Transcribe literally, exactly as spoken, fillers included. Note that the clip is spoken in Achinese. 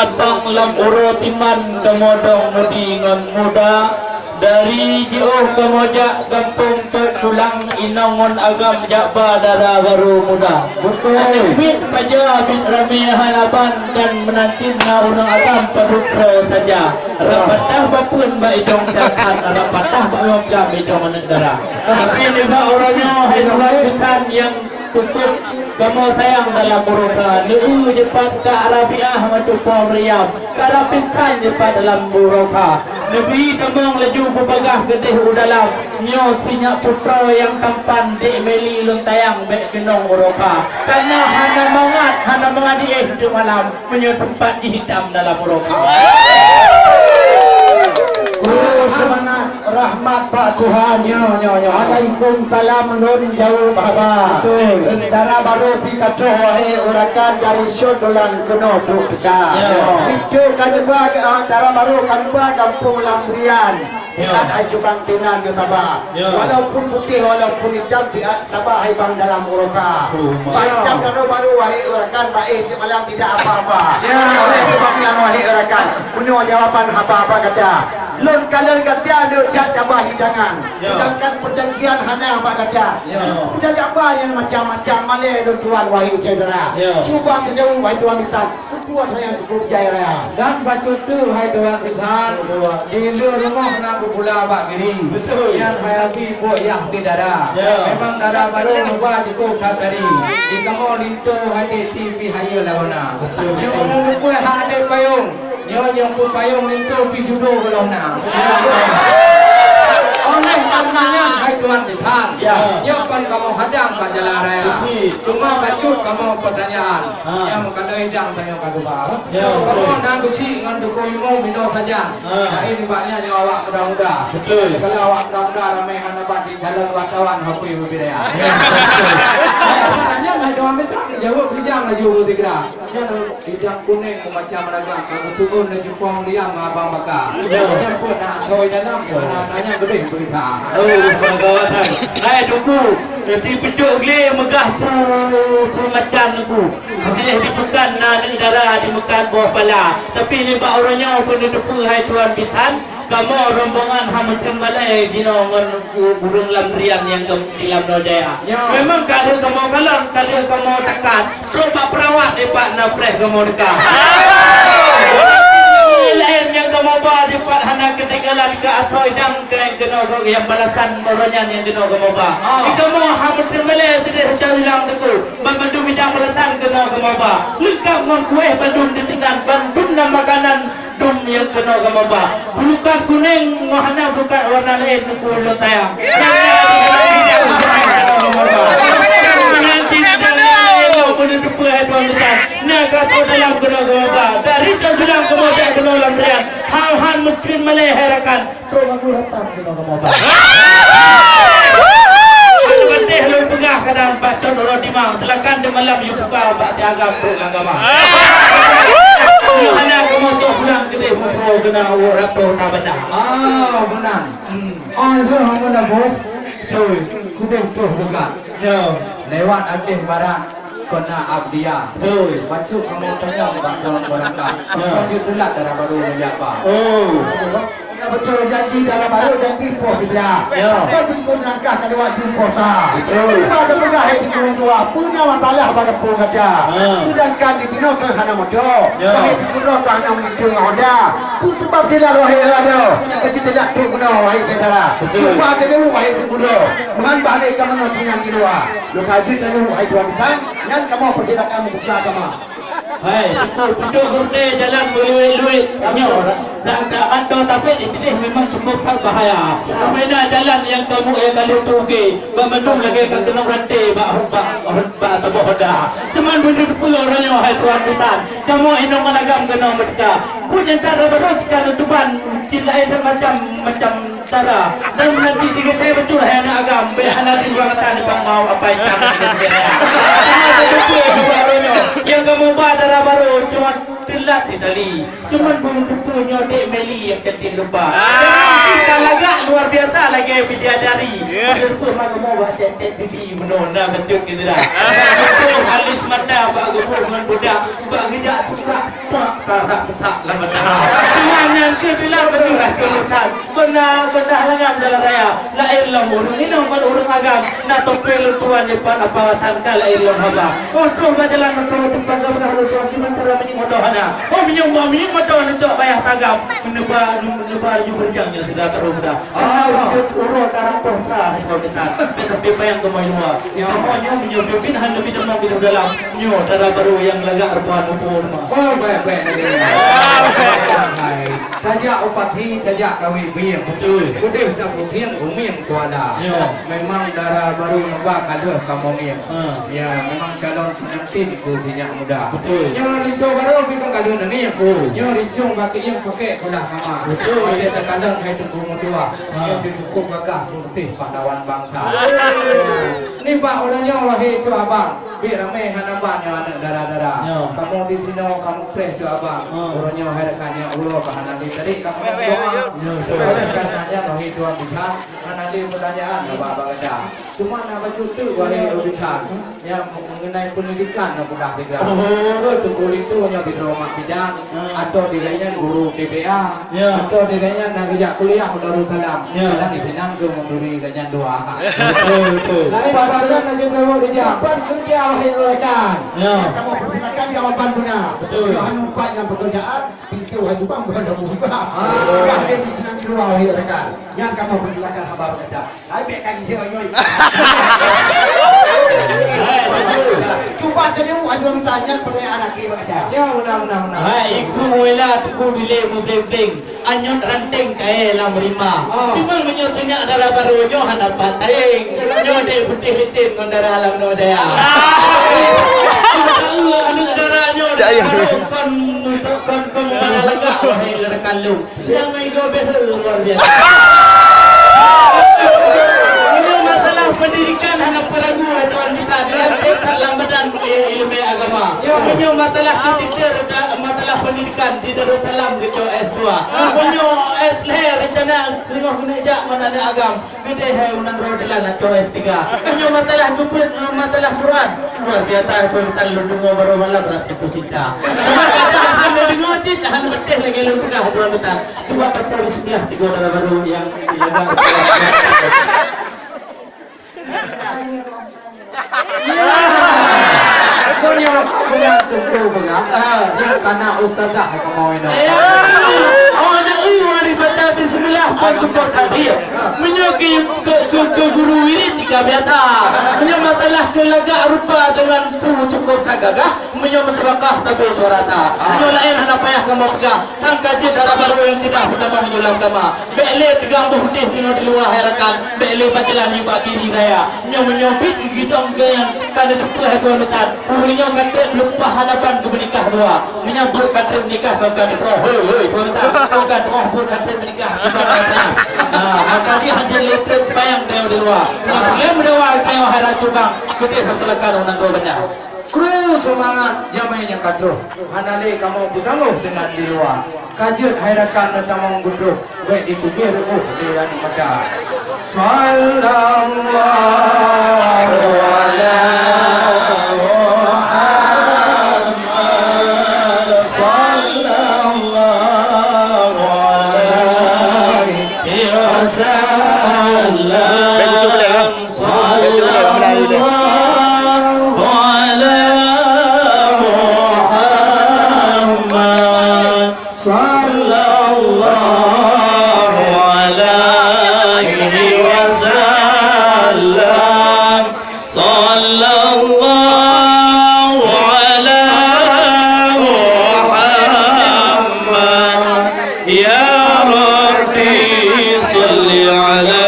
Datang lam uroe timan kamoe dong mudi ngon muda. Dari jiôh kamoe jak gampông Peuet Tulang, inong ngon agam jak ba dara barô muda. Beutôi. Aneuk miet paja miet ramé hai laban, dan meunan cit na ureueng agam padub droe saja. Rap patah bapeuen bak idong, dan rap patah bak idong aneuk dara. Tapi nibak uroe nyoe hai Tuhan nyang Khusos kamoe sayang dalam uroe ka, neueu jipat kak Rabiah meutupo Maryam, kara pingsan jipat dalam uroe ka. Neubi tamong laju beubagah geudeh u dalam, nyoe sinyak putroe nyang tampan, dek Meli lôn sayang bèk keunong uroe ka. Kana hana mangat, hana mangat diéh di malam. Meunyoe sempat dihitam dalam uroe ka. Oh, seumangat, rahmat bak Tuhan. Nyo, nyo, nyo. Alaikum salam, lôn jaweueb haba. Betul. Dara barô pih ka troh, wahé urakan, dari Syot Dolang keunoe trok teuka. Ya. Picok ka neuba, ah, dara barô ka neuba gampông Lam Drian. Ya. Siat hai cubang tinan geuh saba. Ya. Walaupun putéh, walaupun itam, siat saba hai bang dalam uroe ka. Oh, bang itam dara barô, wahé urakan, bak éh malam tidak apa-apa. Ya. Oleh sebab nyan, wahé urakan, bunoe jawaban haba-haba gata. Lôn kalon gata, lôn that tabah hidangan. Ya. Sedangkan perjanjian hana bak gata. Ya. Udah gaba nyang macam-macam, malèe lôn tuan, wahé syedara. Ya. Cuba teujaweueb, wahé tuan bisan. Peubuet nyang cukup jai raya. Dan bacut teuh hai Tuan Tuhan, di leueh rumoh na geupula bak giri. Betul. Nyan hai Abi buet yah keu dara. Ya. Memang dara barô neuba cukup that tadi. Di kamoe linto hai T V pih hayeue lagoena. Betul. Nyoe ureueng lumpui hai até payong. Nyoe nyang peupayong linto pih judo gohlom na. Ya. Oleh karena nyan hai Tuan Tuhan. Ya. Nyoe kon kamoe hadang bak jalan raya. Betul. Cuma bacut kamoe pertanyaan. Ha. Nyang meukalon idang tanyoe ka geuba. Ya, betul. Kamoe na geuchik ngon Teungku Imum inoe sajan. Ha. Laén nibak nyan nyoe awak muda-muda. Betul. Kalau awak muda-muda ramé hana bak jikalon wartawan hapui beubidaya. Ya, betul. Hai, asal nyan hai doang besar, jaweueb rijang laju sigra. Nyan idang kunéng macam ragam, ka geutuon laju pong liam abang baka. Ya. Nyan pun na asoe dalam, ya, na tanya beudeh berita. Oh, bagawatan. Hai, Teungku, di pucuk glé meugah pu-, pu macam Teungku. Jih di bukan na aneuk dara di meukat boh pala. Tapi nibak uroe nyoe peuneuteupeue hai Tuan Bisan, kamoe rombongan Hameuteun Malèe jinoe ngon u-, ureueng Lam Drian nyang gam-, di Lam Nodaya. Ya. Memang ka lheueh kamoe kalon, ka lheueh kamoe takat. Trok bak peurawat dipat na preh kamoe teuka. Laén nyang kamoe ba dipat hana keutinggalan keu asoe dang nyang keunoe nyang balasan uroe nyan nyang keunoe kamoe ba. Ah. Di kamoe Hameuteun Malèe sideh cah bilang Teungku. Banmandum idang balasan keunoe kamoe ba. Leungkap ngon kuéh bandum ditinggai, bandum na makanan dum nyang keunoe kamoe ba. Bulukan kunéng ngon hana bulukan warna laén Teungku lôn sayang. Nanti sidang laén nyang beuneuteupeu hai Tuan Tuan. Na ka trok dalam keunoe kamoe ba. Dari Teungku dalam kamoe jak keunoe Lam Drian. Hal-hal mungkin malèe hai rakan. Trok bak guratan keunoe kamoe ba. Aneuk bateh lôn peugah kadang bak cot uroe dimang, silakan di malam yue buka bak tiagam trok agama. Nyoe hana kamoe cok pulang keudeh muphom keunan u rato tabada. Ah, meunan. Hmm. Oh, lheueh hana boh. Betul. Kudeh troh buka. Ya. Lewat Aceh Barat. Kona Abdiya. Betul. Bacut kamoe tanyong bak dalam barangka. Ya. Bacut teulat dara barô meujak ba. Oh. Ya, betul, janji dara barô, janji poh siblah. Ya. Kon bingkon langkah ka dua jeuem poh sa. Betul. Cuba teupeugah hai bingkon dua, peue na masalah bak gampông gata. Ha. Sedangkan di sinoe kan hana moto. Ya. Hai bingkon dua kan hana meulinto ngon Honda. Peue seubab teulat wahai Honda? Jadi teulat trok keunoe wahai syedara. Betul. Cuba teulat wahai bingkon dua. Meuhan bah lé ka meunoe sinyan di luwa. Lôn ka jeuet laju hai Tuan Bisan, nyan kamoe peusilakan meubuka agama. Hai, Teungku, peucok gurutée jalan meuluwet-luwet. Nyoe, dak, dak kantô tapék di sinoe memang cukup that bahaya. Peuminan jalan nyang kamoe ka lheueh teuge, banmandum lagée ka keunong ranté bak, bak, bak saboh Honda. Cuman beuneuteupeu uroe nyoe hai Tuan Bisan, kamoe inong meunagam keunoe meuteuka. Buet nyang that raba-raba cit ka neutuban, cit laén that macam-macam. Cara dan meunan cit digeutem beutôi hai aneuk agam, bèk hana di ureueng ata nibak mau apai tang. Nyang kamoe ba dara barô cuma Lat di tali. Cuman belum tentu nyoe dek Meli yang cantik rupa. Ah. Jangan kita lagak luar biasa lagi bidadari. Ya. Betul mah kamu buat cek-cek pipi menoh nah bacut gitu dah. Betul alis mata bak gubuk dengan budak. Bak gejak tukak. Tak karak petak lah mata. Cuma nyangka bilang betul lah tuntutan. Beuna, beuna lagak jalan raya. Laén lom ureueng inong ngon ureueng agam. Na tope lôn tuan lipat apa sangka laén lom haba. Untôh bak jalan untôh tempat gabah lôn tuan kiban cara meunyoe moto hana. Oh, meunyoe bah meunyoe moto neucok payah tagam. Neuba, neuba laju beureugang nyan seuga taroh muda. Ah, uroe tarang poh sa hana kita. Tapi payang keumoe luwa. Ya. Kamoe nyoe meunyoe pimpin hana pidong pidong dalam. Nyoe dara barô nyang lagak rupa nubu rumoh. Oh, baik-baik lagèe nyan. Hai. Tajak upati, tajak kawé bieng. Betul. Udeh tapusieng umieng kuala. Ya. Memang dara barô neuba ka lheueh kamoe ngieng. Ha. Ya, memang calon pengantin keu sinyak muda. Betul. Nyoe linto barô pi ka lheueh neungieng. Oh. Nyoe rincong bak ieng pakèk kulah kama. Betul. Watèe takalon hai teungku meutuah. Ha. Nyoe cukup gagah putih pahlawan bangsa. Betul. Ya. Nibak uroe nyoe wahé cu abang. Bit ramé hana ban nyoe aneuk dara-dara. Nyoe. Kamoe di sinoe kamoe preh cu abang. Hmm. Uroe nyoe hai rakan nyang uroe ka hana lé tadi kamoe doa. Nyoe, betul. Oleh karena nyan wahé tuan bisan hana lé peutanyaan bak abang gata. Cuma na bacut teuk wahé tuan bisan nyang mengenai pendidikan nyang peugah sigra. Oh. Ke teungku linto nyoe sidroe mak bidang. Atau di laén guru P P A, ya, atau di laén na geujak kuliah u Darussalam. Ya. Dan di sinan geuh memberi gajan dua. Betul, betul. Lain pasan laju gawat dijak. Ban kerja wahai rekan. Ya. Kamu persilakan jawaban benar. Betul. Kalau hanya empat yang pekerjaan, pintu haju bang bukan dah buka. Ah. Sudah ada di sinan dua wahai rekan. Yang kamu persilakan haba bekerja. Hai, bèk ka jijeuet nyoe. Cuba tadi, aduh, tanya pertanyaan lagi, Pak Kacau. Ya, ulang, ulang, ulang. Hai, iku wela teungku dilèe meubleng-bleng. Anyot ranteng kae lam rima. Oh. Cuma meunyoe teunyak dara barô nyoe hana pat taeng. Nyoe dek putih licin ngon dara lam nyoe daya. Aneuk dara nyoe. Cak, ya. Kon, kon, kon, kon, kon, kon, kon, kon, kon, kon, kon, kon, Nyang meuigoe beh luar biasa. Meunyoe masalah pendidikan hana peue ragu, hai tuan bisan, dilantik that lam badan, eh, ileumèe agama. Ya. Meunyoe masalah keu teacher, da-, masalah pendidikan di Darussalam geucok S dua. Meunyoe S lhèe rencana teungoh keuneuk jak ngon aneuk agam. Geude hai unan roh dalam atau S tiga. Meunyoe masalah jumpeut, eh, masalah Quran, luar biasa, hai tuan bisan, lôn deungoe baroe malam rasa jatuh cinta. Cuma kata hana deungoe cit, hana beuteh lagèe lôn peugah, hai tuan bisan. Cuba baca bismillah tiga dara barô nyang dijaga. Ya. Meunyoe, meunyoe teungku beungat, ah, nyang kana ustazah kamoe nyoe. Ya. Oh, na eu dibaca bismillah, pun cukup hadir. Meunyoe keu, keu, keu, keu guru wirid jika biasa. Meunyoe masalah keu lagak rupa deungan tu cukup that gagah, meunyoe meutabakah tapi suara ta. Meunyoe laén hana payah kamoe peugah. Tan ka jeuet dara barô nyang ceudah peutamah nyoe lam kama. Bèk lé teugang boh udeh keunoe di luwa hai rakan. Bèk lé bak jalan nibak kiri raya. Nyoe meunyoe bit gidong geuyan ka neuteupeue hai tuan bisan. Ureueng nyoe ka trép leupah hadapan geumeunikah dua. Meunyoe buet ka trép nikah kon ka teutroh. Hei, hei, tuan bisan. Kon ka troh buet ka trép menikah. Ah, maka jih hanjeuet lé trép payang tayong di luwa. Nyang lé meudawa tayong hara cubang. Keuti seusilakan u nanggroe banyak. Kru seumangat jamèe nyang ka troh, hana lé kamoe peutamong deungon di luwa. Ka jeuet hai rakan neutamong geutrôh, bèk dipike reuôh lé ranup mata. Sallallahu ala Muhammad, sallallahu alaihi wasallam. Bèk beutôi boleh, kan? Sallallahu ala Muhammad, sallallahu alaihi wasallam, sallallahu ala Muhammad. Ya Rabbi, salli ala